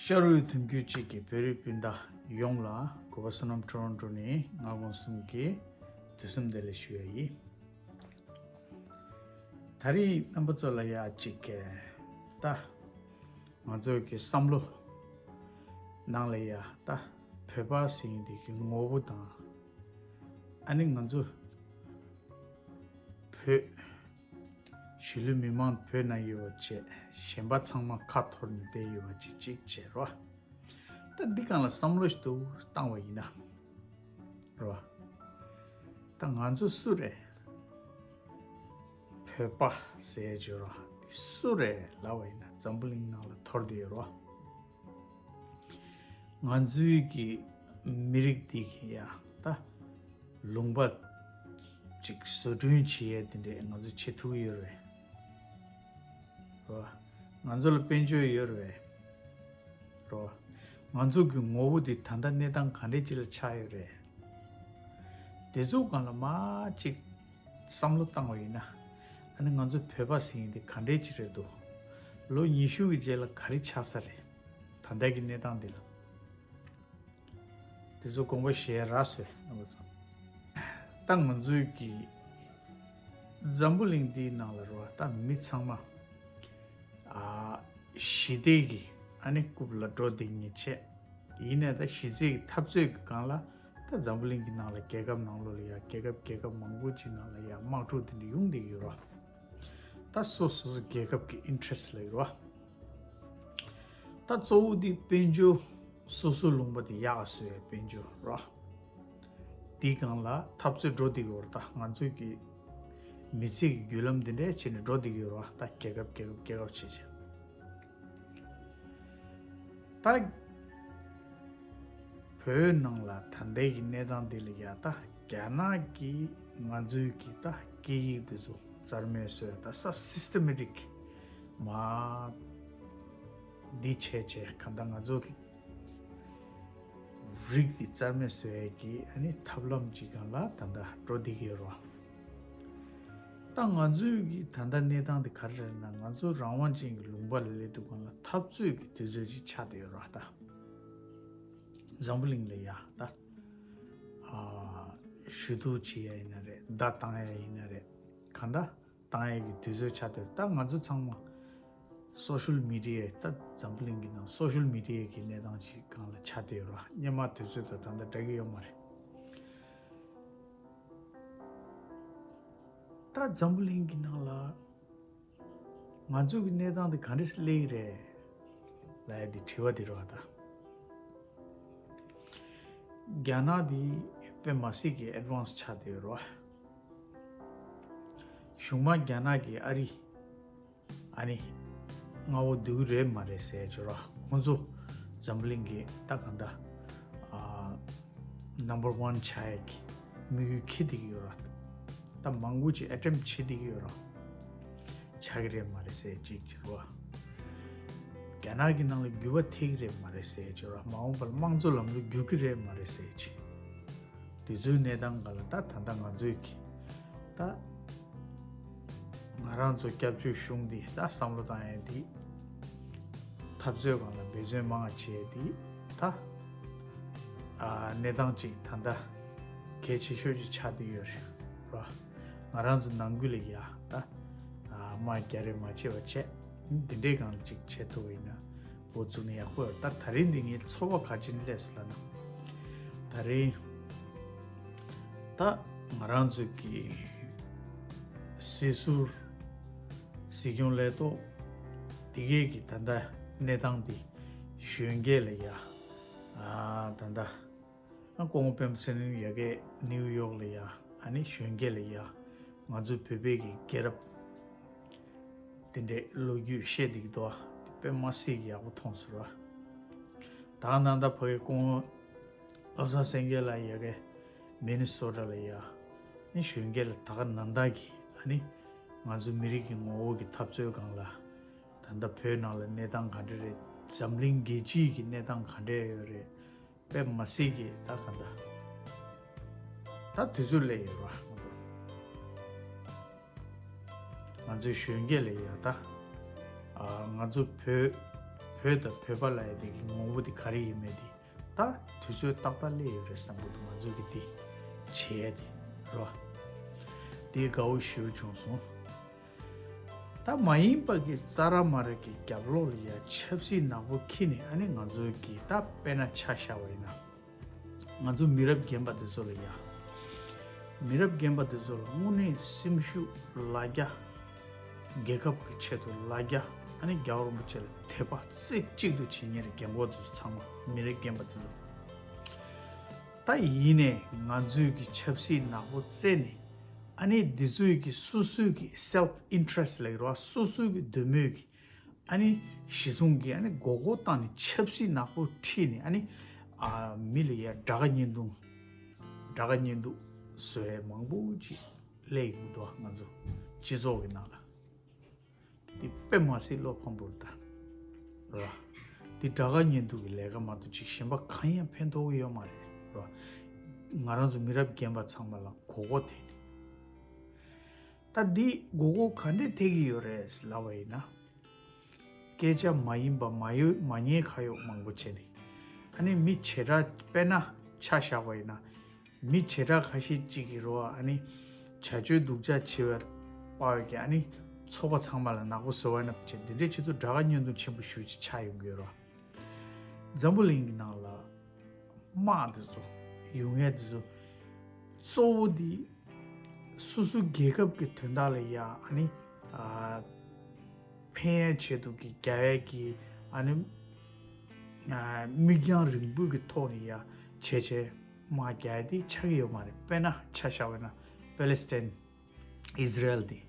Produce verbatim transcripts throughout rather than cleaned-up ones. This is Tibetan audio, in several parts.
ཤ་རུས་ཐུམ་འགྱུར་གཅིག་གི་བོད་རིགས་སྤུན་ཟླ་ཡོངས་ལ་གུས་པ་བསོད་ནམས་ཊོ་རོན་ཊོ་ནས་ང་དགོངས་གསུམ་གྱི་དུས་གསུམ་བདེ་ལེགས་ཞུ་ཡ་ཡིན། ད་རེས་རྣམ་པ་ཚོ་ལ་ཡ་གཅིག་གི་ད་ང་ཚོ་གི་བསམ་བློ་ནང་ལ་ཡ་ད་བོད་པ་ཟེར་མཁན་དེ་གི་ངོ་བོ་དང་ཨ་ནི་ང་ཚོ་བོད་གཞིས་ལུས་མི་མང་བོད་ནང་ཡོད་པ་བཅས་གཞན་པ་ཚང་མ་ཁ་འཐོར་ནས་བསྡད་ཡོད་པ་བཅས་གཅིག་བྱས་རོ། ད་འདི་སྒང་ལ་བསམ་བློ་ཞིག་ཏུ་བཏང་བ་ཡིན་ན་རོ། ད་ང་ཚོ་སུ་རེད། བོད་པ་ཟེར་བརྗོད་རོ། འདི་སུ་རེད་ལབ་པ་ཡིན་ན་འཛམ་བུ་གླིང་ནང་ལ་འཐོར་བསྡད་ཡོད་རོ། ང་ཚོའི་གི་མི་རིགས་འདི་གི་ཡ་ད་ལུང་པ་ཅིག་བཟོ་སྐྲུན་བྱེད་ཡས་དེ་འདྲས་ང་ཚོ་བྱེད་ཐུབ་ཡོད་རེད་རོ། ང་ཚོ་ལ་དཔལ་འབྱོར་ཡོད་རེད་རོ། ང་ཚོ་གི་ངོ་བོ་འདི་ད་ལྟ་གནས་སྟངས་ག་འདྲས་ཅིག་ལ་ཆགས་ཡོད་རེད། དེ་ཚོ་སྒང་ལ་མ་ཅིག་བསམ་བློ་བཏང་བ་ཡིན་ན། ཨ་ནི་ང་ཚོ་བོད་པ་ཟེར་མཁན་དེ་ག་འདྲས་ཅིག་རེད་འདུག་ལོ་ཉི་ཤུ་གི་རྗེས་ལ་ག་རེ་ཆགས་ས་རེད། ད་ལྟ་གི་གནས་སྟངས་འདི་ལ། དེ་ཚོ་དགོངས་པ་བཞེས་ར་སོས་རྣམ་པ་ཚོ། ད་ང་ཚོའི་གི་འཛམ་བུ་གླིང་འདིའི་ནང་ལ་རོ་ད་མི་ཚང་མ་ཨ་ཞི་བདེ་གི་ཨ་ནི་རྐུབ་ལ་འགྲོ་བསྡད་མཁན་བྱས། ཡིན་ནའི་ད་གཞི་རྩའི་གི་འཐབ་རྩོད་ཀྱི་སྒང་ལ་ད་འཛམ་བུ་གླིང་གི་ནང་ལ་རྒྱལ་ཁབ་ནང་ལོགས་ལ་ཡ་རྒྱལ་ཁབ་རྒྱལ་ཁབ་མང་པོ་ཅིག་ནང་ལ་ཡ་དམག་འཁྲུག་དེ་འདྲ་ཡོང་བསྡད་ཀྱི་ཡོད་རོ། ད་སོ་སོ་སོ་རྒྱལ་ཁབ་ཀྱི་ཨིན་ཊི་རེ་སི་ལ་ཡོད་རོ། ད་གཙོ་བོ་དེ་དཔལ་འབྱོར་སོ་སོའི་ལུང་པ་དེ་ཡག་བཟོ་ཡ་དཔལ་འབྱོར་རོ། དེའི་སྒང་ལ་འཐབ་རྩོད་འགྲོ་བསྡད་ཀྱི་ཡོད་རོ། ད་ང་ཚོའི་གི་མི་ཚེ་གི་བརྒྱུད་ལམ་དེ་འདྲ་བྱས་ནས་འགྲོ་བསྡད་ཀྱི་ཡོད་རོ། ད་རྒྱལ་ཁབ་རྒྱལ་ཁབ་རྒྱལ་ཁབ་བྱས་བྱས། ད་བོད་ནང་ལ་ད་ལྟའི་གི་གནས་སྟངས་འདི་ལ་ཡ་ད་རྒྱ་ནག་གིས་ང་ཚོའི་གི་ད་སྐད་ཡིག་འདི་ཚོ་རྩ་མེད་བཟོས། ད་ས་སི་སི་ཊེ་མེ་ཊིག་མ་འདི་བྱས་བྱས་གང་ལྟར་ང་ཚོ་རིགས་འདི་རྩ་མེད་བཟོ་ཡས་ཀྱི་ཨ་ནི་ཐབས་ལམ་གཅིག་སྒང་ལ་ད་ལྟ་འགྲོ་བསྡད་ཀྱི་ཡོད་རེད་བ། ད་ང་ཚོའི་གི་ད་ལྟ་གནས་སྟངས་དེ་ག་རེ་རེད་ན། ང་ཚོ་རང་དབང་ཅན་གྱི་ལུང་པ་ལ་སླེབས་དུས་སྒང་ལ་འཐབ་རྩོད་ཀྱི་དུས་ཚོད་ཅིག་ཆགས་བསྡད་ཡོད་རེད་བ། ད་འཛམ་བུ་གླིང་ལ་ཡ་ད་ཨ་ཞུ་གཏུག་བྱེད་ཡ་ཡིན་ན་རེད། བརྡ་བཏང་ཡ་ཡིན་ན་རེད། གང་ལྟར་བཏང་ཡས་ཀྱི་དུས་ཚོད་ཆགས་བསྡད་ཡོད། ད་ང་ཚོ་ཚང་མ་སོ་ཤལ་མི་ཌི་ཡ་ད་འཛམ་བུ་གླིང་གི་ནང་སོ་ཤལ་མི་ཌི་ཡ་གི་གནས་སྟངས་ཤིག་སྒང་ལ་ཆགས་བསྡད་ཡོད་ར། སྔོན་མ་དུས་ཚོད་དང་ད་ལྟ་འདྲ་གི་ཡོད་མ་རེད། ད་འཛམ་བུ་གླིང་གི་ནང་ལ་ང་ཚོ་གི་གནས་སྟངས་དེ་ག་འདྲ་སེ་སླེབས་ཀྱི་རེད་ལབ་ཡ་དེ་དྲི་བ་དེ་རེད་བ། ད་རྒྱ་ནག་དེ་དཔེ་མ་སྲིད་ཀྱི་ཨེཌ་ཝན་སི་ཆགས་བསྡད་ཡོད་རེད་བ། གཞུག་མ་རྒྱ་ནག་གིས་ཨ་རི་ཨ་ནི་མངའ་འོག་བསྡུ་གི་རེད་མ་རེད་ཟེར་བྱས་ར། ཁོང་ཚོ་འཛམ་བུ་གླིང་གི་ད་གང་ལྟར་ཨ་ནམ་བར་ཝན་ཆགས་ཡས་ཀྱི་དམིགས་ཡུལ་འཁྱེར་བསྡད་ཀྱི་ཡོད་ར། ད་མང་པོ་ཅིག་ཨེ་ཊེམ་བྱེད་བསྡད་ཀྱི་ཡོད་ར། ཆགས་ཀྱི་རེད་མ་རེད་ཟེར་ཅིག་བྱས་ར། རྒྱ་ནག་གི་ནང་ལ་འགྱུར་བ་ཐེབས་ཀྱི་རེད་མ་རེད་ཟེར་བྱས་ར། མ་འོངས་པར་དམངས་གཙོ་ལམ་ལུགས་འགྱུར་གྱི་རེད་མ་རེད་ཟེར་ཅིག་དེ་ཚོའི་གནས་སྟངས་སྒང་ལ་ད་ད་ལྟ་ང་ཚོས་ཀྱི་ད་ང་རང་ཚོ་སྐྱབས་བཅོལ་གཞུང་འདི་ད་བསམ་བློ་བཏང་ཡས་འདི་འཐབ་རྩོད་སྒང་ལ་འབད་བརྩོན་མང་བ་བྱས་འདི་ད་ཨ་གནས་སྟངས་ཅིག་ད་ལྟ་གལ་ཆེ་ཤོས་ཅིག་ཆགས་བསྡད་ཡོད་རེད་ར། ང་རང་ཚོ་ནང་ཁུལ་ལ་ཡ་ད་ཨ་དམག་རྒྱག་རེས་མ་བྱས་པ་བྱས་འདི་འདྲའི་སྒང་ལ་ཅིག་བྱེད་ཐུབ་པ་ཡིན་ན། འགོ་བཙུགས་ནས་ཡག་པོ་ཡོད། ད་ད་རིང་འདི་ངའི་ཚོར་བ་ག་ཅི་ནས་སླེབས་སོང་ལབ་ན། ད་རིང་ད་ང་རང་ཚོ་གི་སྲིད་ཟུར་སྲིད་སྐྱོང་ལས་ཐོག་དེ་གས་ཀྱི་ད་ལྟ་གནས་སྟངས་འདི་གཞོན་སྐྱེས་ལ་ཡ་ཨ་ད་ལྟ་ཨ་སྐུ་ངོ་སྤེན་པ་ཚེ་རིང་ཡ་གི་ནིའུ་ཡོག་ལ་ཡ་ཨ་ནི་གཞོན་སྐྱེས་ལ་ཡ་ང་ཚོ་བོད་པའི་གི་རྒྱལ་རབས་དེ་འདྲའི་ལོ་རྒྱུས་བཤད་བསྡད་ཀྱི་འདུག་ཨ། དེ་དཔེ་མ་སྲིད་ཀྱི་ཡག་པོ་མཐོང་སོང་ར། ད་ག་ནང་ད་ཕ་གི་སྐུ་ངོ་བློ་བཟང་སེང་གེ་ལགས་ཡ་གི་མི་ནི་སོ་ཊ་ལ་ཡ་ནི་གཞོན་སྐྱེས་ལ་ད་ག་ནང་ད་གི་ཨ་ནི་ང་ཚོ་མི་རིགས་ཀྱི་ངོ་བོ་གི་འཐབ་རྩོད་སྒང་ལ་ད་ལྟ་བོད་ནང་ལ་གནས་སྟངས་ག་འདྲ་རེད། འཛམ་གླིང་རྒྱལ་སྤྱིའི་གི་གནས་སྟངས་ག་འདྲ་ཡོད་རེད། དཔེ་མ་སྲིད་ཀྱི་ད་ག་འདྲ་ད་དུས་ཚོད་སླེབས་ཡོད་ར། ང་ཚོ་ང་ཚོའི་གཞོན་སྐྱེས་ལ་ཡ་ད་ཨ་ང་ཚོ་བོད་ བོད་དང་བོད་པ་ལབ་ཡ་དེ་གི་ངོ་བོ་དེ་ག་རེ་ཡིན་མེད་དེ་ད་དུས་ཚོད་ཏག་ཏག་སླེབས་ཡོད་རེད་བསམ་གི་འདུག་ང་ཚོ་གི་དེ་བྱེད་ཡ་དེ་རོ། དེ་དགའ་བོ་ཞེ་པོ་བྱུང་སོང་། ད་མ་ཡིན་པ་གི་རྩ་ར་མ་ར་གི་རྒྱབ་ལོགས་ལ་ཡ་ཆབ་སྲིད་ནག་པོ་འཁྱེར་ནས་ཨ་ནི་ང་ཚོ་གི་ད་དཔེར་ན་ཆ་བཞག་པ་ཡིན་ན། ང་ཚོ་མི་རབས་རྒན་པ་དེ་ཚོ་ལ་ཡ། མི་རབས་རྒན་པ་དེ་ཚོ་ལ་དངོས་གནས་སེམས་ཤུགས་ལ་རྒྱ། རྒྱལ་ཁབ་ཀྱི་ཆེད་དུ་ལ་རྒྱ། ཨ་ནི་རྒྱལ་བ་རིན་པོ་ཆེ་ལ་དད་པ་རྩེ་གཅིག་ཏུ་བྱེད་མཁན་རྒན་གོག་དེ་ཚོ་ཚང་མ་མི་རབས་རྒན་པ་དེ་ཚོ། ད་ཡིན་ནས་ང་ཚོའི་གི་ཆབ་སྲིད་ནག་པོ་རྩེ་ནས་ཨ་ནི་འདི་ཚོའི་གི་སོ་སོའི་གི་self interest ལབ་ཀྱི་རེད་བ། སོ་སོའི་གི་འདོད་མོས་གི་ཨ་ནི་གཞི་བཟུང་གིས་ཨ་ནི་མགོ་སྐོར་བཏང་ནས་ཆབ་སྲིད་ནག་པོ་ཁྲིད་ནས་ཨ་ནི་ཨ་མི་ལ་ཡ་དགྲ་དགའ་གཉེན་སྡུག་དགྲ་དགའ་གཉེན་སྡུག་བཟོ་ཡ་མང་པོ་ཅིག་སླེབས་ཡོང་གི་འདུག་ང་ཚོ་སྤྱི་ཚོགས་ཀྱི་ནང་ལ། འདི་དཔེ་མ་སྲིད་བློ་ཕམ་པོ་རེད་ད། རོ། འདི་དགྲ་དགའ་གཉེན་སྡུག་གི་ལས་ཀ་མ་གཏོགས་ཅིག་གཞན་པ་གང་ཡང་ཕན་ཐོགས་ཀྱི་ཡོད་མ་རེད་རོ། ང་རང་ཚོ་མི་རབས་རྒན་པ་ཚང་མ་ལ་མགོ་སྐོར་ཐེབས་ནས། ད་འདི་མགོ་སྐོར་ག་འདྲས་ཐེབས་ཀྱི་ཡོད་རེད་ལབ་པ་ཡིན་ན། སྐད་ཆ་མ་ཡིན་པ་མ་ཡོད་མ་ཉེས་ཁ་གཡོག་མང་པོ་བྱས་ནས། ཨ་ནི་མི་བྱེ་བྲག་དཔེར་ན་ཆ་བཞག་པ་ཡིན་ན། མི་བྱེ་བྲག་ཁ་ཤས་ཅིག་གིས་རོ་ཨ་ནི་བྱ་སྤྱོད་སྡུག་ཅག་བྱེད་པ་པ་ཡོད་ཀྱི་ཨ་ནི་ཚོགས་པ་ཚང་མ་ལ་ནག་པོ་བཟོ་བ་ན་བྱས་འདི་འདྲའི་ཆེད་དུ་དགྲ་དགའ་གཉེན་སྡུག་ཆེན་པོ་ཞེ་ཅིག་ཆགས་ཡོང་གི་ཡོད་རོ། འཛམ་བུ་གླིང་གི་ནང་ལ་དམག་འདི་ཚོ་ཡོང་ཡས་འདི་ཚོ་གཙོ་བོ་འདི་སོ་སོ་རྒྱལ་ཁབ་ཀྱི་དོན་དག་ལ་ཡ་ཨ་ནི་ཨ་ཕན་ཡས་ཆེད་དུ་གི་རྒྱ་ཡས་ཀྱི་ཨ་ནི་ཨ་མིག་རྒྱང་རིང་པོའི་གི་ཐོག་ནས་ཡ་བྱས་བྱས་དམག་རྒྱག་ཡས་འདི་ཆགས་ཀྱི་ཡོད་མ་རེད། དཔེར་ན་ཆ་བཞག་པ་ན་པེ་ལེ་སི་ཐན། ཨིས་ར་ཨེལ་དེ་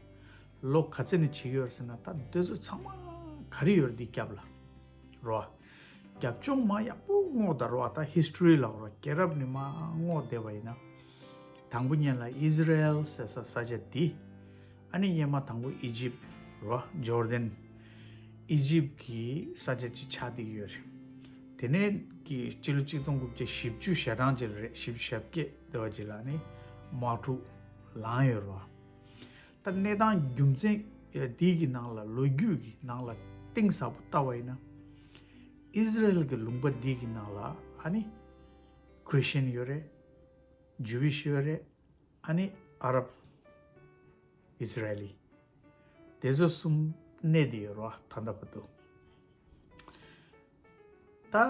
ལོ་ག་ཚོད་ནས་བྱེད་ཀྱི་ཡོད་ཟེར་ན་ད་འདི་ཚོ་ཚང་མ་ག་རེ་ཡོད་རེད་འདི་རྒྱབ་ལ་རོ། རྒྱབ་ལྗོངས་མ་ཡག་པོ་སྔོག་ད་རོ། ད་ཧིས་ཊོ་རི་ལ་རོ་རྒྱལ་རབས་ནས་མ་སྔོག་བསྡད་པ་ཡིན་ན། དང་པོ་ཉིད་ལ་ཨིས་ར་ཨེལ་ཟེར་ས་ས་ཆ་འདི། ཨ་ནི་སྔོན་མ་དང་པོ་ཨི་ཇིབ་རོ་ཇོར་ཌན། ཨི་ཇིབ་ཀྱི་ས་ཆ་ཅིག་ཆགས་བསྡད་ཀྱི་ཡོད་རེད། དེ་ནས་ཀྱི་སྤྱི་ལོ་གཅིག་སྟོང་དགུ་བརྒྱ་བཞི་བཅུ་ཞེ་གྲངས་ཅིག་རེད། བཞི་བཅུ་ཞེ་བརྒྱད་དེ་བ་ཅིག་ལ་ནི་དམག་འཁྲུག་ལངས་ཡོད་རེད་བ། ད་གནས་སྟངས་རྒྱུ་མཚན་འདི་གི་ནང་ལ་ལོ་རྒྱུས་ཀྱི་ནང་ལ་གཏིང་ཟབ་པོ་ལྟ་བ་ཡིན་ན། ཨིས་ར་ཨེལ་གྱི་ལུང་པ་འདི་གི་ནང་ལ་ཨ་ནི་ཁྲི་སི་ཅན་ཡོད་རེད། ཇུ་ཝིཤ་ཡོད་རེད། ཨ་ནི་ཨ་རབ། ཨིས་ར་ཨེ་ལི། དེ་ཚོ་གསུམ་གནས་བསྡད་ཡོད་རེད་བ་ད་ལྟ་བར་དུ། ད་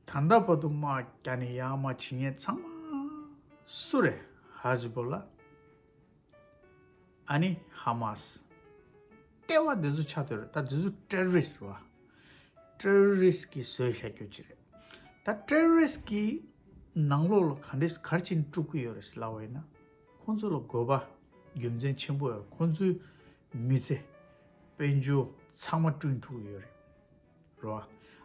ད་ལྟ་བར་དུ་དམག་རྒྱག་ནས་ཡར་མར་བྱེད་མཁན་ཚང་མ་སུ་རེད། ཧ་ཟི་བྷོ་ལ། ཨ་ནི་ཧ་མ་སི། ལྟེ་བ་འདི་ཚོ་ཆགས་བསྡད་རེད། ད་འདི་ཚོ་ཊེ་རོ་རི་སི་རེད་བ། ཊེ་རོ་རི་སི་གིས་བཟོས་བཞག་རྒྱུ་ཅིག་རེད། ད་ཊེ་རོ་རི་སི་གི་ནང་ལོགས་ལ་ག་འདྲས་ག་རེ་བྱས་ནས་དཀྲུག་གི་ཡོད་རེད་ལབ་པ་ཡིན་ན། ཁོང་ཚོ་ལ་དགོས་པ་རྒྱུ་མཚན་ཆེན་པོ་ཡོད་རེད། ཁོང་ཚོའི་མི་ཚེ། དཔལ་འབྱོར་ཚང་མ་བསྐྲུན་ཐུབ་ཀྱི་ཡོད་རེད། རོ།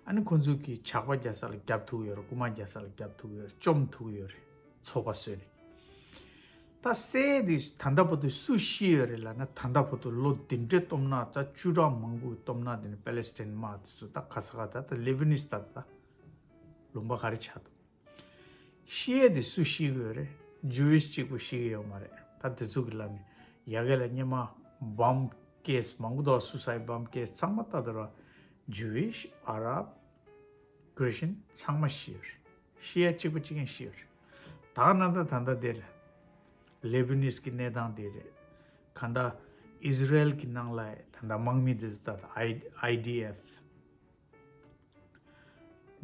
ཨ་ནི་ཁོང་ཚོ་གིས་ཇག་པ་རྒྱག་ས་ལ་རྒྱབ་ཐུབ་ཀྱི་ཡོད་རེད། རྐུ་མ་རྒྱག་ས་ལ་རྒྱབ་ཐུབ་ཀྱི་ཡོད་རེད། བཅོམ་ཐུབ་ཀྱི་ཡོད་རེད། ཚོགས་པ་བཟོས་ནས། ད་སེ་དེ་ད་ལྟ་བར་དུ་སུ་ཤི་ཡོད་རེད་ལབ་ན། ད་ལྟ་བར་དུ་ལོ་འདི་འདྲའི་སྟོབས་ན་ད་བཅུ་ཕྲག་མང་པོའི་སྟོབས་ན་དེ་ནི་པེ་ལེ་སི་ཐན་དམག་དེ་ཚོ་ད་ག་ས་ག་ད་ད་ལེ་བྷི་ནིས་ད་ད་ལུང་པ་ག་རེ་ཆགས་འདུག་ཤི་ཡས་དེ་སུ་ཤི་གི་ཡོད་རེད། ཇུ་ཝིཤ་གཅིག་པུ་ཤི་གི་ཡོད་མ་རེད། ད་དེ་ཚོ་གི་ལ་ནི་ཡ་གི་ལ་སྔོན་མ་བྷོམ་ཀེ་སི་མང་པོ་འདུག་སུ་སའི་བྷོམ་ཀེ་སི་ཚང་མ་ལྟ་དུས་ར་ཇུ་ཝིཤ་ཨ་རབ་ཁྲི་སི་ཅན་ཚང་མ་ཤི་ཡོད་རེད། ཤི་ཡས་གཅིག་པ་གཅིག་རྐྱང་ཤི་ཡོད་རེད། ད་ན་ད་ད་ད་དེ་རེད། ལེ་བྷི་ནིས་ཀྱི་གནས་སྟངས་དེ་རེད། ག་ད་ཨིས་ར་ཨེལ་གྱི་ནང་ལ་ད་ད་དམག་མི་དེ་ཚོ་ད་ད་ཨའི་ཨའི་ཌི་ཨེཕ།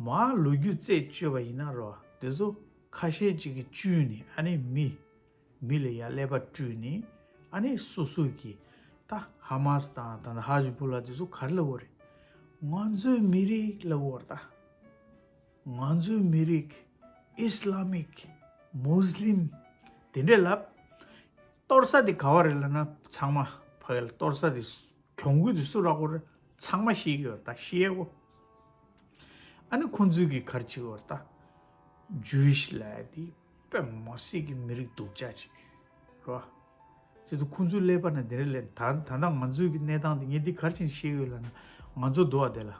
མར་ལོ་རྒྱུས་རྩད་གཅོད་པ་ཡིན་ན་རོ། དེ་ཚོ་ཁ་ཤས་ཅིག་གིས་བཅུག་ནས་ཨ་ནི་མི་མི་ལ་ཡ་ཀླད་པ་བཀྲུས་ནས་ཨ་ནི་སོ་སོ་གིས་ད་ཧ་མ་སི་དང་ད་ཧ་ཟི་བྷོ་ལ་དེ་ཚོ་ག་རེ་ལབ་ཡོད་རེད། ང་ཚོའི་མི་རིགས་ལབ་ཡོད་རེད་ད། ང་ཚོའི་མི་རིགས་ཨིས་ལ་མིག་མུ་སི་ལིམ་དེ་འདྲས་ལབ། གཏོར་ས་དེ་ག་བ་རེད་ལབ་ན་ཚང་མ་ཕ་གི་ལ་གཏོར་ས་དེ་གྱོང་གུད་དེ་སུ་རག་གོ་རེད། ཚང་མ་ཤེས་ཀྱི་ཡོད་རེད་ད། ཤེས་ཡས་གོ། ཨ་ནི་ཁོང་ཚོས་ཀྱིས་ག་རེ་བྱེད་ཀྱི་ཡོད་རེད་ད། ཇུ་ཝིཤ་ལབ་ཡ་དེ་དཔེ་མ་སྲིད་ཀྱི་མི་རིགས་སྡུག་ཅག་ཅིག་རེད་བ། ཟེར་དུས་ཁོང་ཚོའི་ཀླད་པ་ནང་དེ་རེད་ལབ། ད་ད་ལྟ་ང་ཚོའི་གི་གནས་སྟངས་དེ་ངས་འདི་ག་རེ་བྱས་ནས་ཤེས་ཀྱི་ཡོད་ལབ་ན། ང་ཚོ་འདུག་བ་དེ་ལ།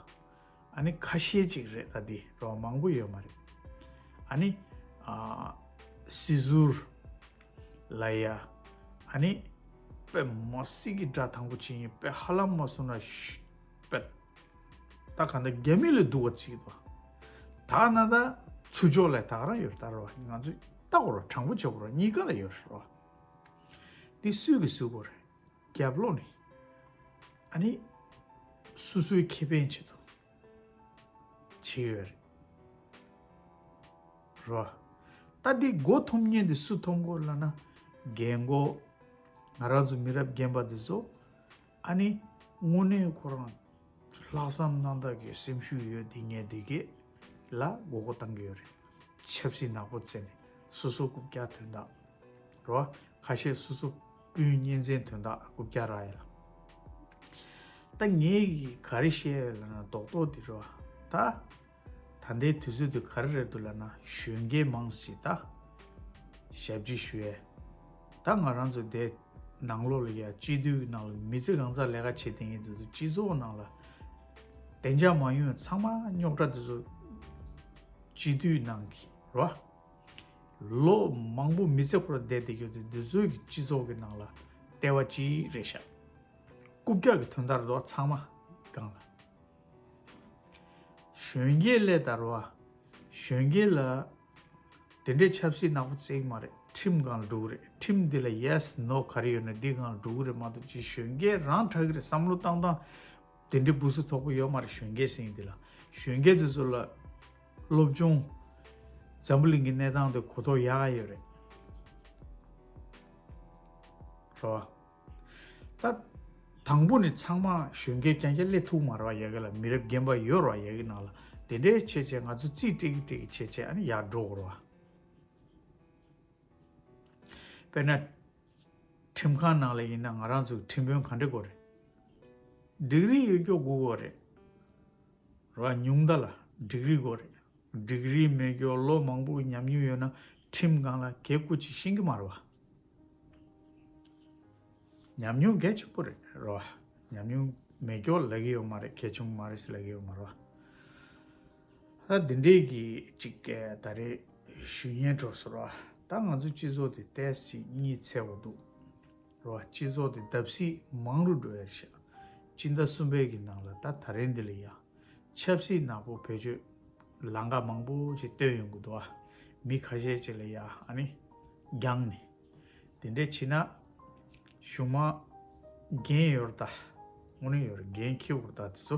ཨ་ནི་ཁ་ཤས་ཅིག་རེད་ད། འདི་རོ་མང་པོ་ཡོད་མ་རེད། ཨ་ནི་ཨ་སྲིད་ཟུར་ལབ་ཡ། ཨ་ནི་དཔེ་མ་སྲིད་ཀྱི་དགྲ་དང་པོ་བྱེད་མཁན། དཔེ་ཧ་ལམ་མ་སོང་ན་ཤུ་དཔེ་ ད་ག་འདྲ་རྒྱ་མི་ལས་སྡུག་པ་ཅིག་འདུག་ད་ན་ད་ཚུར་ཕྱོགས་ལ་ད་ག་རང་ཡོད་རེད། ད་རོ་ང་ཚོས་ལྟ་དགོས་རོ། དྲང་པོ་བྱེད་དགོས་རོ། གཉིས་ཀ་ལ་ཡོད་རེད་རོ། འདི་སུས་ཀྱིས་བཟོ་དགོས་རེད། རྒྱབ་ལོགས་ནས་ཨ་ནི་སོ་སོའི་ཁེ་ཕན་ཆེད་དུ་བྱེད་ཡོད་རེད་རོ། ད་འདི་མགོ་འཐོམ་མཁན་འདི་སུ་འཐོམ་དགོས་ལབ་ན། རྒན་རྒོན། ང་རང་ཚོ་མི་རབས་རྒན་པ་འདི་ཚོ། ཨ་ནི་དངོས་གནས་ཁོ་རང་ལྷག་བསམ་རྣམ་དག་གི་སེམས་ཤུགས་ཡོད་དེ་ངས་འདི་གས་ལ་མགོ་སྐོར་བཏང་གི་ཡོད་རེད། ཆབ་སྲིད་ནག་པོ་བཙལ་ནས་སོ་སོ་རྐུབ་བཀྱག་དོན་དག་རོ། ཁ་ཤས་སོ་སོ་སྤུན་གཉེན་ཚན་དོན་དག་རྐུབ་བཀྱག་རག་ཡ་ལ། ད་ངས་གི་ག་རེ་བཤད་ཡོད་ལབ་ན་རྡོག་རྡོག་འདི་རོ། ད་ད་ལྟའི་དུས་ཚོད་འདི་ག་རེ་རེད་འདུག་ལབ་ན། གཞོན་སྐྱེས་མང་ཞིག་ད་ཞབས་ཕྱི་ཞུ་ཡས། ད་ང་རང་ཚོ་དེ་ནང་ལོགས་ལ་ཡ་སྤྱི་འཐུས་ནང་ལ་མི་ཚེ་གང་ཚ་ལས་ཀ་བྱེད་བསྡད་མཁན་དེ་ཚོ་སྤྱི་ཚོགས་ནང་ལ་བདེ་འཇགས་མ་ཡོང་ཚང་མ་རྙོག་དྲ་དེ་ཚོ་སྤྱི་འཐུས་ནང་གི་རོ། ལོ་མང་པོ་མི་ཚེ་ཁོ་ར་བསྡད་བསྡད་རྒྱུ་དེ་འདི་ཚོའི་གི་སྤྱི་ཚོགས་ཀྱི་ནང་ལ་ལྟེ་བ་གཅིག་རེད་ཤག་རྐུབ་བཀྱག་གི་དོན་དག་རེད་དོ། ཚང་མ་སྒང་ལ། གཞོན་སྐྱེས་ལས་དར་བ། གཞོན་སྐྱེས་ལ་དེ་འདྲའི་ཆབ་སྲིད་ནག་པོ་བརྩི་གི་མ་རེད། ཁྲིམས་སྒང་ལ་འགྲོ་གི་རེད། ཁྲིམས་འདི་ལ་yes no ག་རེ་ཡོད་ན་འདི་སྒང་ལ་འགྲོ་གི་རེད་མ་གཏོགས་ཅིག་གཞོན་སྐྱེས་རང་དྲག་གི་རེད། བསམ་བློ་བཏང་སྟངས་དེ་འདྲའི་སྦུ་སུ་དོག་པོ་ཡོད་མ་རེད། གཞོན་སྐྱེས་ཟེར་མཁན་འདི་ལ། གཞོན་སྐྱེས་དེ་ཚོ་ལ་སློབ་སྦྱོང་། འཛམ་བུ་གླིང་གི་གནས་སྟངས་དེ་གོ་རྟོགས་ཡག་ཡོད་རེད། རེད་བ། ད་དང་པོ་ནས་ཚང་མ་གཞོན་སྐྱེས་རྐྱང་རྐྱང་སླེབས་ཐུབ་མ་རེད་བ། ཡ་གི་ལ་མི་རབས་རྒན་པ་ཡོད་རེད་བ། ཡ་གི་ནང་ལ་དེ་འདྲའི་བྱས་བྱས་ང་ཚོ་རྩིས་སྤྲད་ཀྱི་སྤྲད་ཀྱི་བྱས་བྱས་ཨ་ནི་ཡར་འགྲོ་དགོས་རེད་བ། དཔེར་ན། ཁྲིམས་ཁང་ནང་ལ་ཡིན་ན་ང་རང་ཚོའི་ཁྲིམས་དཔོན་ག་འདྲ་དགོས་རེད། ཌིག་རི་ཡོད་རྒྱུ་དགོས་དགོས་རེད། རེད་བ། ཉུང་མཐའ་ལ་ཌིག་རི་དགོས་རེད། ཌིག་རི་མེད་རྒྱུ་ལོ་མང་པོ་ཉམས་མྱོང་ཡོད་ན་ཁྲིམས་སྒང་ལ་གལ་ཀུ་ཅིག་ཤེས་ཀྱི་མ་རེད་བ། ཉམས་མྱོང་གལ་ཆེན་པོ་རེད་རོ། ཉམས་མྱོང་མེད་སྐྱོ་ལབ་ཀྱི་ཡོད་མ་རེད། གལ་ཆུང་མ་རེད་ཟེར་ལབ་ཀྱི་ཡོད་མ་རེད། ད་འདི་འདྲའི་གི་ཅིག་ད་རེས་ཞུ་སྙན་སྤྲོ་སོང་རོ། ད་ང་ཚོ་སྤྱི་ཚོགས་དེ་ཏོག་ཙམ་གཉིད་ཚད་པོ་འདུག་རོ། སྤྱི་ཚོགས་དེ་བརྡབ་གསིག་མང་རུ་འགྲོ་ཡ་རེད་ཤག་སྤྱི་ཟླ་གསུམ་པའི་གི་ནང་ལ་ད་ད་རེས་འདི་ལ་ཡ། ཆབ་སྲིད་ནག་པོ་བེད་སྤྱོད་ལམ་ཁ་མང་པོ་ཅིག་བཏོན་ཡོང་གི་འདུག་ཨ། མི་ཁ་ཤས་ཅིག་ལ་ཡ་ཨ་ནི་རྒྱང་ནས་དེ་འདྲས་བྱས་ན་གཞུག་མ་འགན་ཡོད་རེད་ད། དངོས་གནས་ཡོད་རེད། འགན་འཁྱེར་དགོས་རེད་ད། དེ་ཚོ་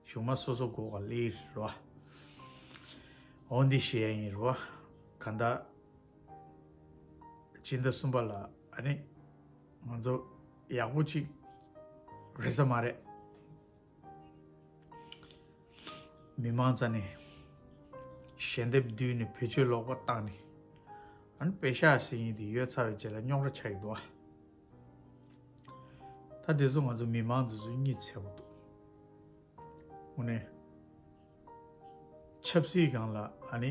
གཞུག་མ་སོ་སོ་མགོ་ག་ལེ་རེད་བ། འོ་འདི་བཤད་ཡ་ཡིན་རེད་བ། ག་ད་སྤྱི་ཟླ་གསུམ་པ་ལ་ཨ་ནི་ང་ཚོ་ཡག་པོ་ཅིག་རེད་ས་མ་རེད། མི་མང་རྩ་ནས་ཞལ་འདེབས་བསྡུས་ནས་བེད་སྤྱོད་ལོག་པ་བཏང་ནས་ཨ་ནི་པེ་ཤག་ཟེར་མཁན་དེ་ཡོད་ཚར་བའི་རྗེས་ལ་རྙོག་དྲ་ཆགས་ཀྱི་འདུག་ཨ། ད་དེ་ཚོ་ང་ཚོ་མི་མང་དེ་ཚོ་གཉིད་ཚད་པོ་འདུག་དངོས་གནས་ཆབ་སྲིད་སྒང་ལ་ཨ་ནི།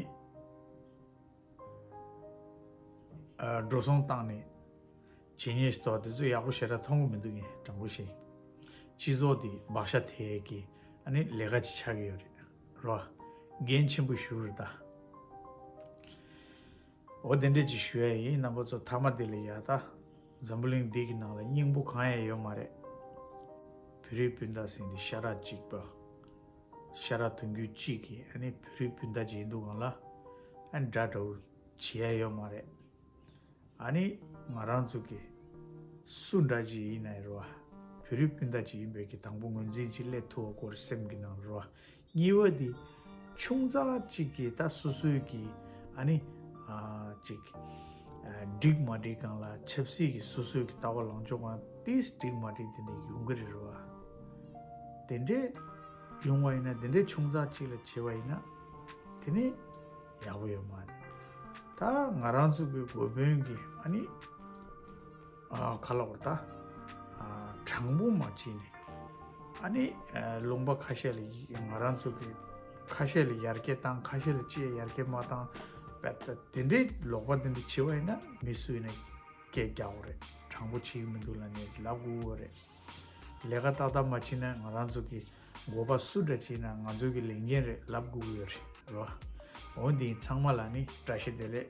འགྲོ་སོང་བཏང་ནས་བྱེད་ཉེས་ཤིག་ཐོག་དེ་ཚོ་ཡག་པོ་ཞེ་དྲག་མཐོང་གི་མི་འདུག་ངས་དྲང་པོ་བཤད། སྤྱི་ཚོགས་འདི་བག་ཆགས་དེ་གི་ཨ་ནི་ལས་ཀ་ཅིག་ཆགས་ཀྱི་ཡོད་རེད་རོ། འགན་ཆེན་པོ་ཞུ་རེད་ད། འོ་དེ་འདྲས་ཅིག་ཞུ་ཡ་ཡིན། རྣམ་པ་ཚོ་མཐའ་མ་དེ་ལ་ཡ་ད་འཛམ་བུ་གླིང་འདི་གི་ནང་ལ་སྙིང་པོ་གང་ཡང་ཡོད་མ་རེད། བོད་རིགས་སྤུན་ཟླ་ཟེར་འདི་ཤ་ཁྲག་གཅིག་པ། ཤ་ཁྲག་དུང་ཕྱུར་གཅིག་གི་ཨ་ནི་བོད་རིགས་སྤུན་ཟླ་ཅིག་ཡིན་དུས་སྒང་ལ་ཨ་ནི་འདྲ་འདྲ་བོ་བྱེད་ཡ་ཡོད་མ་རེད། ཨ་ནི་ང་རང་ཚོ་གི་སུ་འདྲ་ཅིག་ཡིན་ན་ཡང་རེད་བ། བོད་རིགས་སྤུན་ཟླ་ཅིག་ཡིན་པའི་གི་དང་པོ་ངོས་འཛིན་ཅིག་སླེབས་ཐུབ་པ་སྐོར་སེམས་ཀྱི་ནང་རེད་བ། གཉིས་པ་དེ་ཆུང་ཙག་ཅིག་གི་ད་སོ་སོའི་གི་ཨ་ནི་ཨ་ཅིག་ཨ་འགྲིག་མ་འགྲིག་སྒང་ལ་ཆབ་སྲིད་ཀྱི་སོ་སོའི་གི་ལྟ་བ་ལངས་ཕྱོགས་སྒང་ཏིས་འགྲིག་མ་འགྲིག་དེ་འདྲ་ཡོང་གི་རེད་རེད་བ། དེ་འདྲས་ཡོང་བ་ཡིན་ན་དེ་འདྲས་ཆུང་ཙག་ཅིག་ལ་བྱེད་པ་ཡིན་ན་དེ་ནི་ཡག་པོ་ཡོད་མ་རེད། ད་ང་རང་ཚོ་གི་འགོ་དཔོན་གྱི་ཨ་ནི་ཨ་ག་ལ་བར་ད་ཨ་དྲང་པོ་མ་བྱས་ནས་ཨ་ནི་ཨ་ལུང་པ་ཁ་ཤས་ལ་ང་རང་ཚོ་གི་ཁ་ཤས་ལ་ཡར་རྒྱས་བཏང་། ཁ་ཤས་ལ་ཅིག་ཡར་རྒྱས་མ་བཏང་། བེད་ད་དེ་འདྲའི་ལོག་པ་དེ་འདྲ་བྱེད་པ་ཡིན་ན་མི་སུ་ཡིན་ན་སྐད་རྒྱག་དགོས་རེད། དྲང་པོ་བྱེད་ཀྱི་མི་འདུག་ལབ་ནས་ལབ་དགོས་ཀྱི་ཡོད་རེད། ལས་ཀ་ཏག་ཏག་མ་བྱས་ན་ང་རང་ཚོ་གི་འགོ་པ་སུ་འདྲ་བྱས་ན་ང་ཚོ་གི་ལས་འགན་རེད་ལབ་དགོས་ཀྱི་ཡོད་རེད་རོ། འོ་འདི་ཚང་མ་ལ་ནི་བཀྲ་ཤིས་བདེ་ལེགས།